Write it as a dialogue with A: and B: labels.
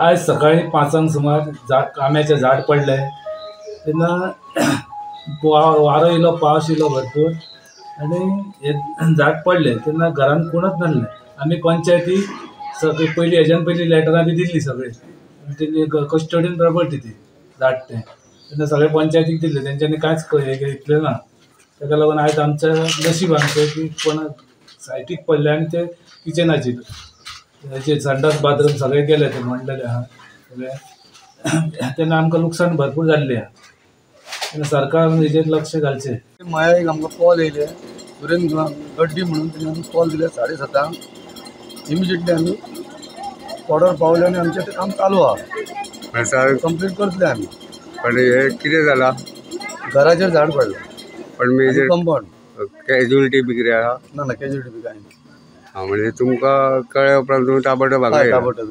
A: आयज सकाळी 5 सुमार आंब्याचें झाड पडलें तेन्ना वारो येयलो, पावस येयलो भरपूर आनी हें झाड पडलें तेन्ना घरान कोणच नासलें. आमी पंचायती सगळी पयलीं हेज्यान पयलीं लेटरां बी दिल्ली सगळी तेंची कस्टडीन प्रॉपर्टी ती झाड तें तेन्ना सगळे पंचायतीक दिल्लें, तेंच्यांनी कांयच हें घेतलें ना. ताका लागून आयज आमच्या नशीब आमचें की कोणा सायटीक पडलें आनी ते किचनाचेर हेजे संडास बाथरूम सगळे गेले ते म्हणलेले आहा सगळे, तेन्ना आमकां लुकसाण भरपूर जाल्लें आहा. तेन्ना सरकारान हेजेर लक्ष घालचें.
B: माया एक आमकां कॉल येयले सुरेंद्र गड्डी म्हणून तेणी आमकां कॉल दिले 7:30 इमिजिएटली आमी ऑर्डर पावले आनी आमचें तें काम चालू आहा, कंप्लीट करतले आमी.
C: पण हें कितें जालां?
B: घराचेर झाड पडलें.
C: पण मेजर
B: कंपाउंड
C: कॅज्युअलिटी बी कितें आहा?
B: ना ना, कॅज्युअलिटी बी कांय ना.
C: म्हणजे तुमकां कळ्ळ्या उपरांत तुमी ताबडतोब हांगा
B: ताबडतोब.